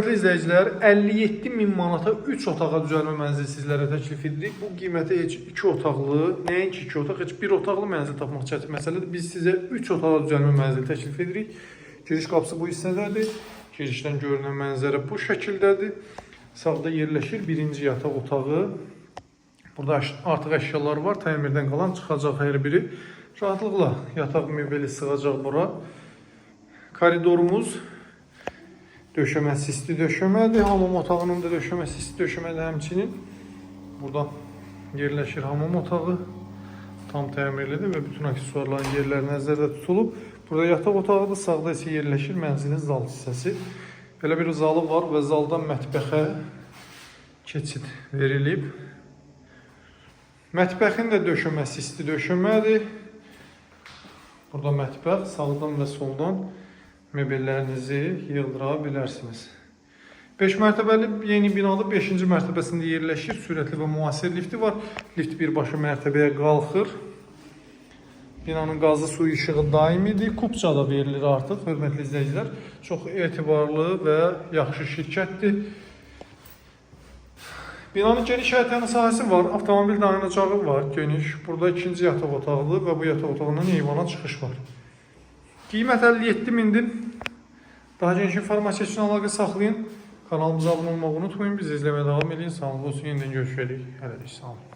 Hörmətli izləyicilər, 57 min manata 3 otağa düzəlmə mənzil sizlərə təklif edirik. Bu qiymətə heç 2 otaqlı, nəinki 2 otaq, heç 1 otaqlı mənzil tapmaq çətin məsələdir. Biz sizə 3 otağa düzəlmə mənzil təklif edirik. Giriş qapısı bu hissədədir. Girişdən görünən mənzərə bu şəkildədir. Sağda yerləşir birinci yataq otağı. Burada artıq əşyalar var, təmirdən qalan çıxacaq hər biri. Rahatlıqla yataq mebeli sığacaq bura. Koridorumuz döşəməsi isti döşəmədir. Hamam otağının da döşəməsi isti döşəmədir həmçinin. Burada yerləşir hamam otağı. Tam təmirlidir və bütün aksesuarların yerləri nəzərdə tutulub. Burada yataq otağıdır, sağda isə yerləşir mənzilin zal hissəsi. Belə bir zalı var və zaldan mətbəxə keçid verilib. Mətbəxin də döşəməsi isti döşəmədir. Burada mətbəx sağdan və soldan mebellərinizi yığdıra bilərsiniz. 5 mərtəbəli yeni binalı 5-ci mərtəbəsində yerləşir. Sürətli və müasir lifti var. Lift birbaşa mərtəbəyə qalxır. Binanın qazı, suyu, işığı daimidir. Kupça da verilir artıq, hörmətli izləyicilər. Çox etibarlı və yaxşı şirkətdir. Binanın geniş həyətyanı sahəsi var. Avtomobil dayanacağı var, geniş. Burada ikinci yataq otağıdır və bu yataq otağından eyvana çıxış var. Qiymət 57 mindir. Daha geniş informasiya üçün əlaqə saxlayın. Kanalımıza abunə olmağı unutmayın. Bizi izləməyə davam edin. Sağ olun, olsun. Yenidən görüşərik. Hələlik, sağ olun.